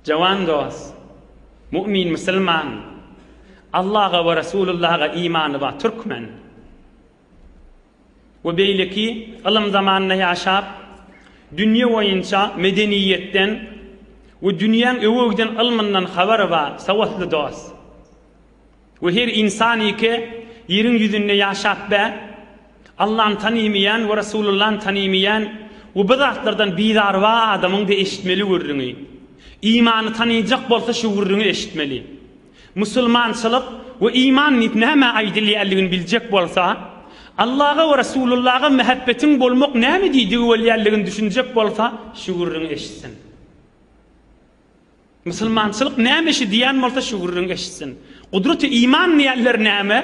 Jawan dost, mu'min musulman, Allaha we Resulullaha imany bar türkmen we beýleki ylym zamanynda ýaşap, dünýe boýunça medeniýetden we dünýäň öňe giden ylmyndan habary bar sowatly dost. We her ynsan ike ýeriň ýüzünde ýaşap bä, Allany tanymaýan we Resulullany tanymaýan we bu zatlardan bizarwa adamyň-da eşitmeli gürrüňi. Imany tanyjak bolsa şu gürrüňi eşitmeli. Musulmançylyk we iman diýip nämä aýdylýanligini biljek bolsa, Allaga we Resulullaga mähebbetiň bolmak näme diýdigi bolýanligini düşünjek bolsa şu gürrüňi eşitsin. Musulmançylyk näme şi diýen bolsa şu gürrüňi eşitsin. Gudraty iman diýenler näme?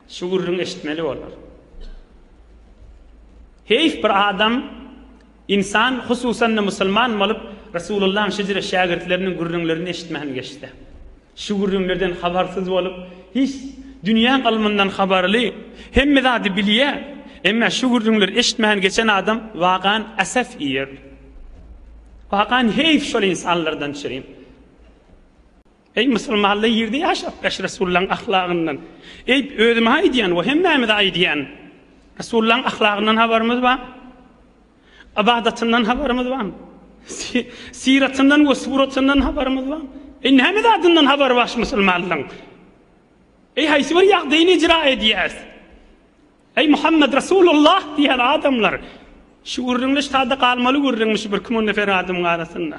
Şu gürrüňi eşitmeli bolar. Heýf bir adam, insan, hususan-da musulman bolup, Resulullahyň şejere şägirtleriniň gürrüňlerini eşitmän geçse. Şu gürrüňlerden habarsyz bolup, hiç dünýäň ylmyndan habarly, hemme zady bilýär, emma şu gürrüňleri eşitmän geçen adam wagan esef iýer. Wagan heýf şol ynsanlardan çirim. Eý musulmanlar ýerde ýaşap gaş Resulullahyň ahlagyndan. Eý özüme aýdýan we hemmämize aýdýan. Resulullahyň ahlagyndan habarymyz bar. Ybadatyndan habarymyz barmy? Syratyndan we suratyndan habarymyz barmy? Eý näme zadyndan habary bar şu musulmanlaryň? Eý haýsy bir ýagdaýyny icra edýäs? Eý Muhammed Resulullah diýen adamlar, şu gürrüňler ştada galmaly gürrüňmiş bir kim on nefer adamyň arasynda.